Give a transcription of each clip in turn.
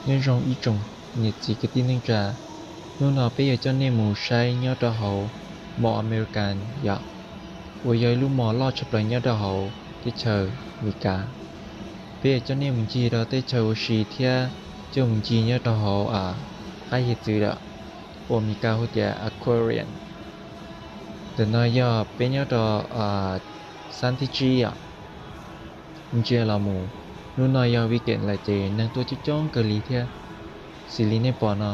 Nyob zoo ib tsoom niam txiv kwv tij neej tsa, hnub no peb yuav coj nej mus saib nyob rau hauv mos American yom, uas yog ib lub mos loj tshaj plaws nyob rau hauv teb chaws Amelikas. Peb yuav coj nej mus ncig rau tej chaw ua si thiab coj mus ncig nyob rau hauv qab hiav txwv lawm, uas Amelikas hu tias aquarium. Ntawm no yog peb nyob rau xab thib tsib yom. Ntsia los mus, hnub no yog weekend lawm ces neeg tuaj coob coob kawg li thiab, xws li nej pom no.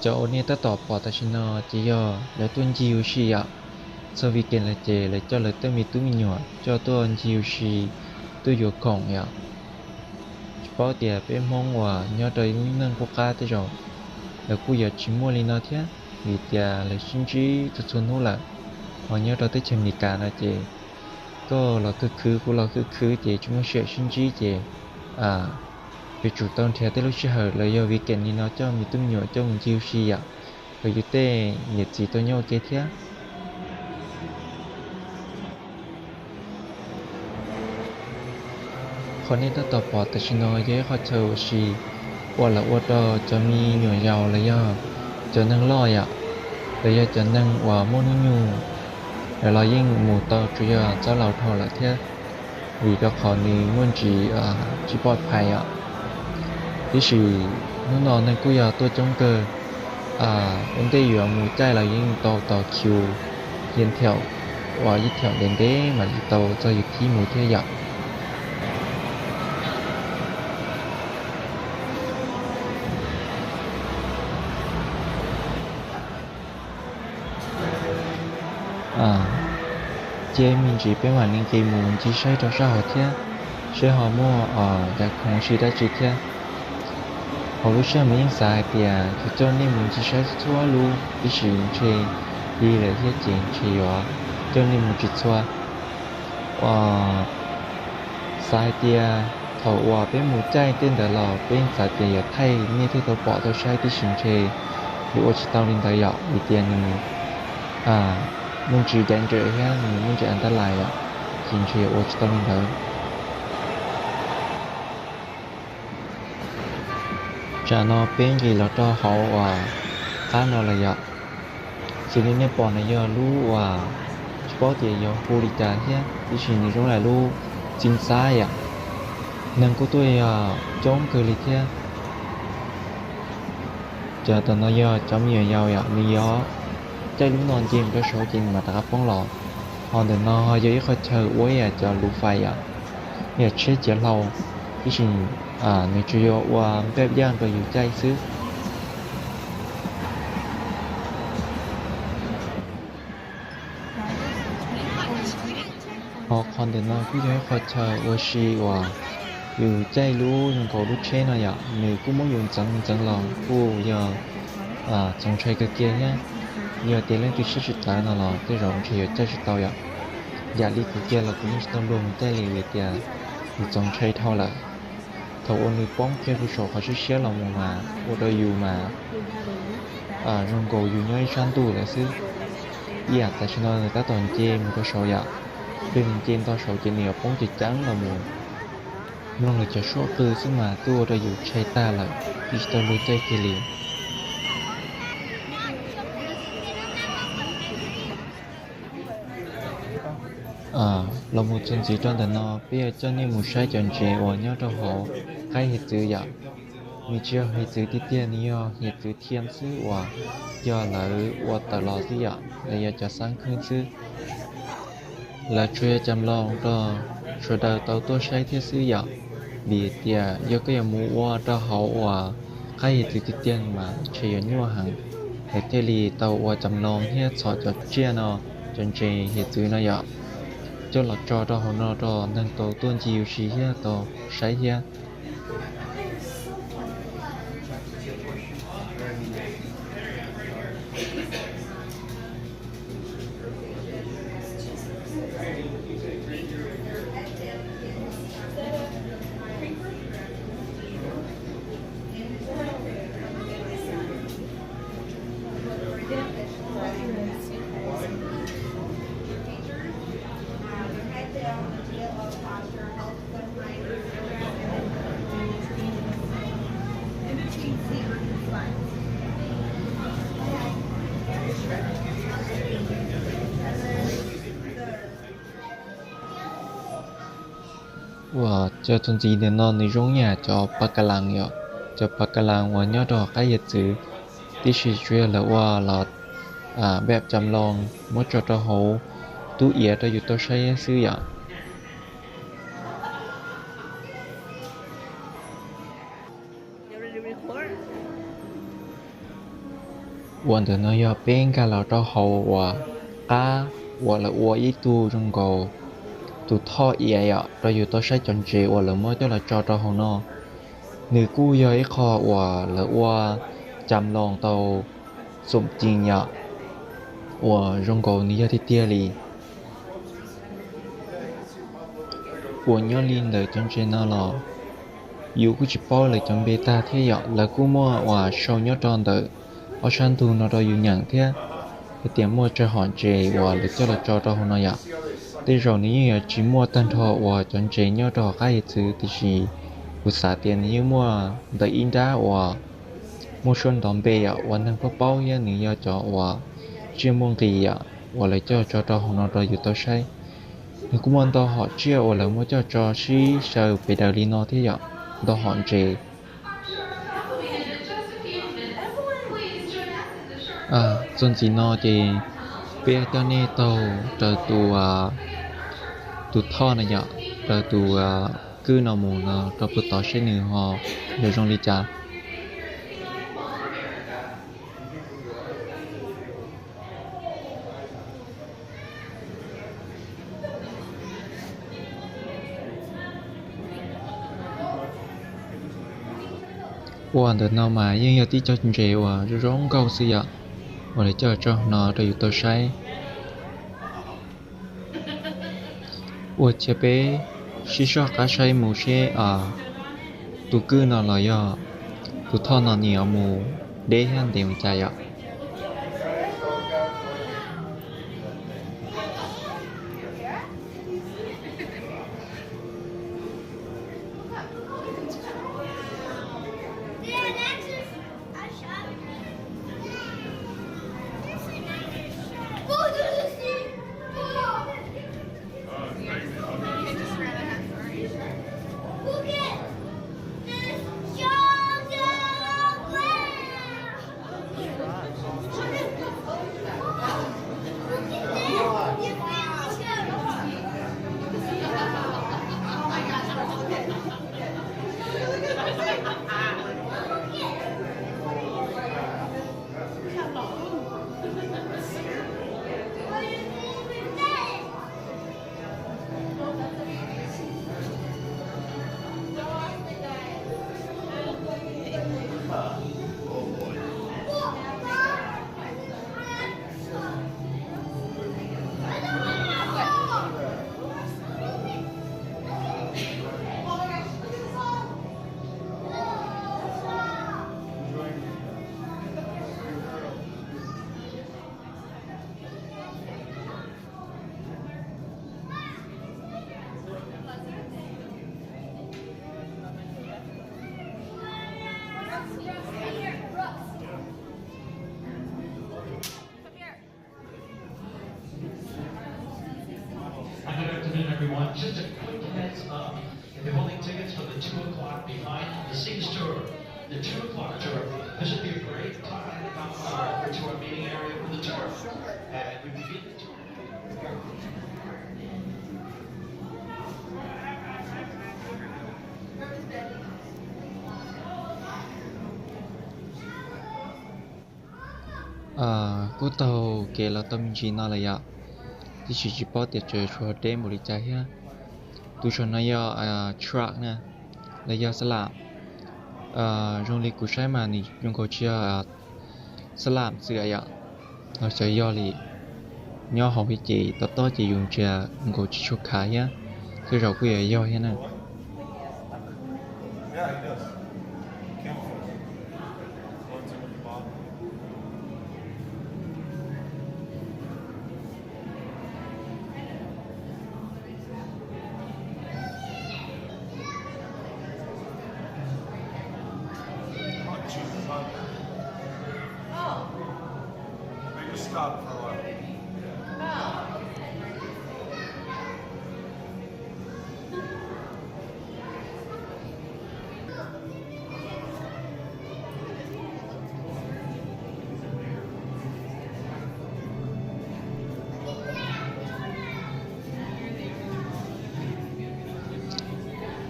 Cov uas nej tab tom pom tam sim no ces yog lawv tuaj ncig ua si yom. Txog weekend lawm ces lawv coj lawv tej me tub me nyuam coj tuaj ncig ua si, tuaj yuav khoom yom. Tsis paub tias peb Hmoob uas nyob rau lub neej qub qab tej zaum lawv kuj yuav tsis muaj li no thiab, vim tias lawv sib ntsib txhua txhua hnub lawm. Ho nyob rau teb chaws Amelikas no ces koj los khwv khwv kuv los khwv khwv ces tsis muaj sij hawm sib ntsib ces yuav tsum tau nrhiav tej lub sij hawm los yog weekend li no coj me tub me nyuam coj mus ncig ua si yom, kom yus tej niam txiv tau nyob ua ke thiab. Qhov nej tab tom pom tam sim no yog ib qho chaw ua si uas lawv ua rau cov me nyuam yaus los yog cov neeg loj yom, los yog cov neeg uas muaj hnub nyoog, lawv los yeej mus tau tsuas yog txoj laus dhau lawm thiab, vim rau qhov nws muaj ntsis tsis poj phais yom. Tiam sis hnub no neeg kuj yog tuaj coob kawg. Ua ntej yuav mus caij los yeej tau tos kiu, yeej thaum uas ib thaum ntev ntev mam li tau txog yus thib mus thiab yom. Cia me ntsis peb mam li nqis mus ncig saib rau sab hauv thiab, seb ho muaj yam khoom ua si dab tsi thiab. Hauv lub sij hawm mas yeej xav hais tias yuav coj nej mus ncig saib txhua lub, tiam sis ntshe lig lawm thiab ces ntshe yuav coj nej mus tsis txhua. Xav hais tias thaum uas peb mus caij tej ntawd los peb yeej xav tias yuav thaij nej thiaj tau pom tau saib, tiam sis ntshe yuav ua tsis tau li ntawd yom, vim tias nws muaj ntsis dav nrawm thiab nws muaj ntsis an tab lais yom, ces ntshe yuav ua tsis tau li ntawd. Tsam no peb nqis los rau hauv uas qab no lawm yom. Xws li nej pom no yog lub uas tsis paub tias yuav hu li cas thiab, tiam sis nws zoo li lub txiv xab yom. Neeg kuj tuaj yog coob kawg li thiab. Cov tom no yog cov me nyuam yaus yom, nws yog caij lub no nce mus rau saud ces nws mam rov qab poob los. Ho ntawm no ho yog ib qho chaw ua ib yam cov luv fais yom, ib yam tsheb ciav hlau, tiam sis nws tsuas yog ua npaj yaj rau yus caij xwb. Ho qhov ntawm no kuj yog ib qho chaw ua si uas yus caij lub zoo nkaus lub tsheb no yom, nws kuj muab yus ntxeev ntxeev los kuj yog txaus ntshai kawg kiag thiab. Yog tias leej twg siab tsis tawv no los tej zaum ntshe yuav caij tsis tau yom. Yam li kuv kiag los kuv yeej tsis tau luag mus caij li vim tias kuv txaus ntshai dhau lawm. Thaum uas nws poob kiag rau saum qhov siab siab los mus mas ua rau yus mas zoo nkaus yus nyob ib sab ntuj lawm xwb. Ib yam tam sim no nws tab tom nce mus rau saud yom, yog nws nce nto saud ces nws yuav poob ceev ceev los mus mloog lawv cov suab qw xwb mas twb ua rau yus ntshai tag lawm, yeej tsis tau luag caij kiag li. Los mus txuas ntxiv rau ntawm no peb yuav coj nej mus saib cov ntsev uas nyob rau hauv qab hiav txwv yom. Nws tsis yog hiav txwv tiag tiag, nws yog hiav txwv thiaj xwb uas yog lawv ua tawm los xwb yom, lawv yog cov xab khwb xwb. Lawv tsuas yog cam loos rau sawv daws tau tuaj saib thiab xwb yom, vim tias yog koj yuav mus ua rau hauv uas qab hiav txwv tiag tiag mas ntshe yuav nyuaj heev. Lawv thiaj li tau ua cam loos thiab txhom cov tsiaj no, cov ntses hiav txwv no yom, coj los tso rau hauv no rau neeg tau tuaj ncig ua si thiab tau saib thiab. Uas cov txuas ntxiv ntawm no nws zoo yam cov pa ka las yom, cov pa ka las uas nyob rau qab hiav txwv, tiam sis tsuas yog lawv ua los npaj cam loos muab tso rau hauv tub iav rau yus tau saib xwb yom. Uas ntawm no yog peb nkag los rau hauv uas qab uas lawv ua ib tug zoo nkaus tus thoj iav yom rau yus tau saib cov ntses uas lawv muab coj los tso rau hauv no. Nws kuj yog ib qho uas lawv ua cam loos tau xoom cees yom, uas zoo nkaus nws yog tiag tiag li. Uas nyob li ntawm cov ntses no los yus kuj tsis paub lawv cov npe tag thiab yom, lawv kuj muaj uas sau nyob rau ntawm ob sab ntug no rau yus nyeem thiab, hais tias muaj tsawg hom ntses uas lawv coj los tso rau hauv no yom. Tej zaum nws yeej yuav tsis muaj tag nrho uas cov ntses nyob rau hauv qab hiav txwv, tiam sis kuv xav tias nws yeej muaj ntawm ib nrab uas muaj suab ntov npe yom, uas neeg paub paub thiab nws yog cov uas tsiaj muaj nqis yom, uas lawv coj tso rau hauv no rau yus tau saib. Nws kuj muaj ntau hom tsiaj uas lawv muab coj tso sib xyaw pes daws li no thiab yom, ntau hom ntses. Txuas ntxiv no ces peb coj nej taug raws tus, tus thoj na yom, raws tus kwj no mus no rau puag tod seb nws ho yuav zoo li cas. Uas ntawm no mas yeej yog tib co ntses uas zoo zoo nkauj xwb yom, uas lawv coj tso no rau yus tau saib. Ua cia peb sib soj qab saib mus seb tus kwj no los yog tus thoj no nws yuav mus deb thiab ntev mus cas yom. I'd like to remind everyone, just a quick heads up, if you're holding tickets for the two o'clock behind the scenes tour, the two o'clock tour, this would be a great time uh, for to our meeting area for the tour. And we begin the tour. Kuj taug kev los tau me ntsis no lawm yom, tiam sis tsis paub tias tseem tshuav deb npaum li cas thiab. Tus saum no yog truck na, los yog xab lam. Zoo li kuv saib mas nws zoo nkaus tsis yog xab lam xwb yom, los xyov yog li. Nyob hauv ces tob tob ces yus ntsia zoo nkaus tsis tshua khav thiab, tej zaum kuj yuav yog thiab na.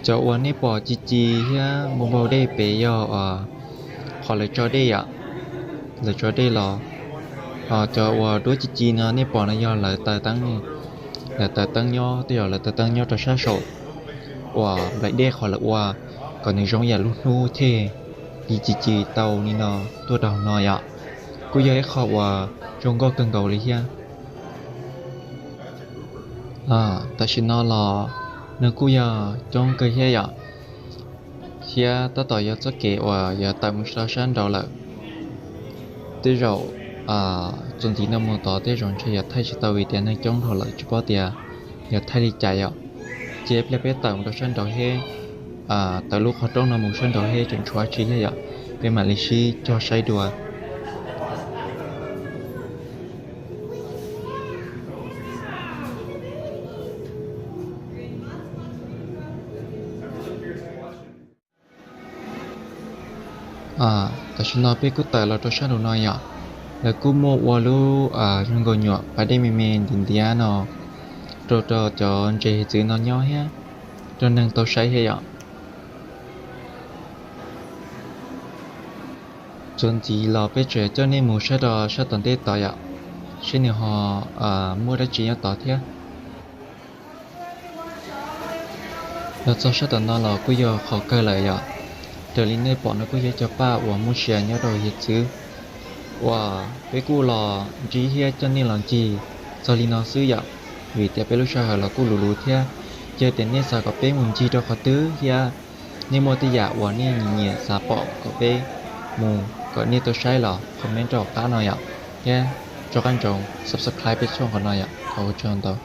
Cov uas nej pom ci ci thiab npau npau dej pem yog qhov lawv tso dej yom, lawv tso dej los. Ho cov uas duab ci ci no nej pom no yog lawv taws teeb, lawv taws teeb nyob, tej zaum lawv taws teeb nyob rau sab saum uas nplaim dej qhov lawv ua kom nws zoo yam lub hnub thiaj li ci ci tau li no tuaj rau no yom. Kuj yog ib qho uas zoo nkauj kawg nkaus li thiab. Tam sim no los nws kuj yog coob kawg thiab yom, thiab tab tom yog txoj kev uas yuav tawm mus rau sab nraud lawm. Tej zaum txuas ntxiv no mus tod tej zaum ntshe yuav thaij tsis tau vim tias neeg coob dhau lawm tsis paub tias yuav thaij li cas yom. Ces ib pliag peb tawm mus rau sab nraud thiab, tawm lub qhov rooj no mus sab nraud thiab tseem tshuav dab tsi thiab yom, peb mam li sib cog saib dua. Tam sim no peb kuj tawm los rau sab nraum no yom, lawv kuj muaj ua lub zoo nkaus nyuam pas dej me me ntiav ntiav no rau rau cov ntses hiav txwv no nyob thiab, rau neeg tau saib thiab yom. Txuas ntxiv los peb tseem coj nej mus saib rau sab tom ntej tod yom, seb nws ho muaj dab tsi nyob tod thiab. Los txog sab tom no los kuj yog qhov kawg lawm yom. Raws li nej pom no kuj yog cov paj uas muaj sia nyob rau hiav txwv uas peb kuj los ntsib thiab coj nej los ncig txog li no xwb yom, vim tias peb lub sij hawm los kuj luv luv thiab. Yog tias nej xav kom peb mus ncig rau qhov twg thiab nej muaj tej yam uas nej nyiam nyiam xav pom kom peb mus kom nej tuaj saib los comment rau hauv qab no yom, thiab rov qab ntsoov subscribe peb channel qhov no yom, thov ua tsaug ntau.